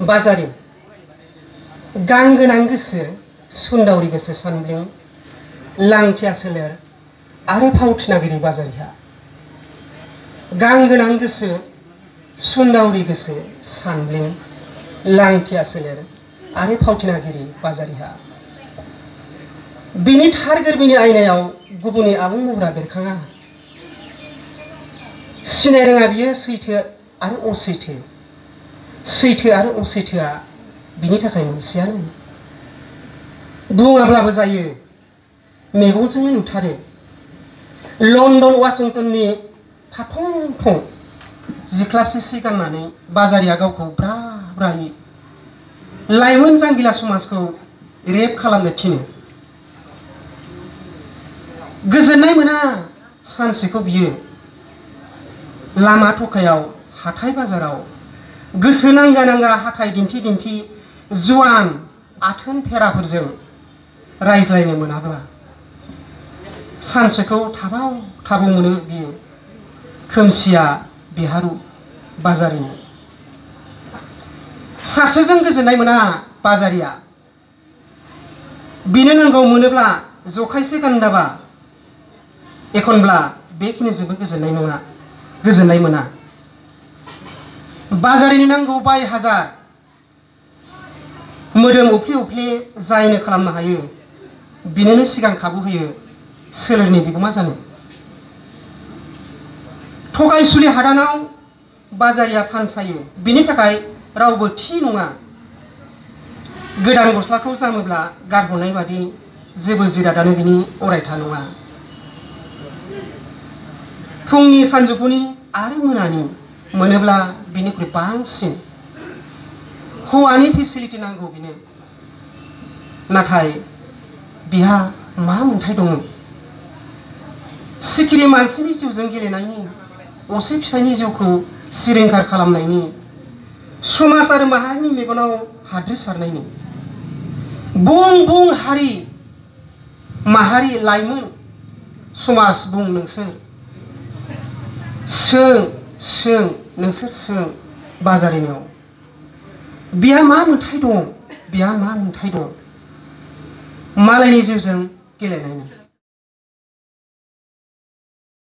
बाजारि गां गोनां गोसो सुन्दावरि गोसो सानब्लिं लांथिया सोलेर आरो फावथिनागिरि बाजारिहा गां गोनां गोसो सुन्दावरि गोसो सानब्लिं लांथिया सोलेर आरो फावथिनागिरि बाजारिहा बिनि थार गोरबोनि आयनायाव गुबुननि आबुं महरा बेरखाङा सिनाय रोङा बियो सैथो आरो असैथो सैथो आरो असैथोआ बिनि थाखाय मोनसेयानो बुङाब्लाबो जायो मेगनजोंनो नुथारो लण्डन वाशिंटननि फाथं थं जिख्लाबसे सि गाननानै बाजारिया गावखौ ब्रा ब्रायै लाइमोन जांगिला समाजखौ रेप खालामनो थिनो गोजोननाय मोना सानसेखौ बियो लामा थखायाव हाथाय बाजाराव गोसो नांगा नांगा हाथाय दिन्थि दिन्थि जुवान आथोन फेराफोरजों रायज्लायनो मोनाब्ला सानसेखौ थाबाव थाबाव मोनो बियो खोमसिया बिहारु बाजारिनो सासेजों गोजोननाय मोना बाजारिया बिनो नांगौ मोनोब्ला जखायसे गान्दाबा एखनब्ला बेखिनिजोंबो गोजोननाय नङा गोजोननाय मोना बाजारिनि नांगौ बाय हाजार मोदोम उफ्ले उफ्ले जायनो खालामनो हायो बिनोनो सिगां खाबु होयो सोलेरनि बिगोमा जानो थगायसुलि हादानाव बाजारिया फानसायो बिनि थाखाय रावबो थि नङा गोदान गस्लाखौ जामोब्ला गारहरनाय बादि जेबो जिरादानो बिनि अरायथा नङा फुंनि सानजौफुनि आरो मोनानि मोनोब्ला बिनिख्रुइ बांसिन हौवानि फेसिलिटि नांगौ बिनो नाथाय बिहा मा मोन्थाय दङ सिखिरि मानसिनि जिउजों गेलेनायनि असे फिसायनि जिउखौ सिलिंखार खालामनायनि समाज आरो माहारिनि मेगनाव हाद्रि सारनायनि बुं बुं हारि माहारि लाइमोन समाज बुं नोंसोर सों नोंसोर सों बाजारिनियाव बिहा मा मोन्थाय दं बिहा मा मोन्थाय दं मालायनि जिउजों गेलेनायनि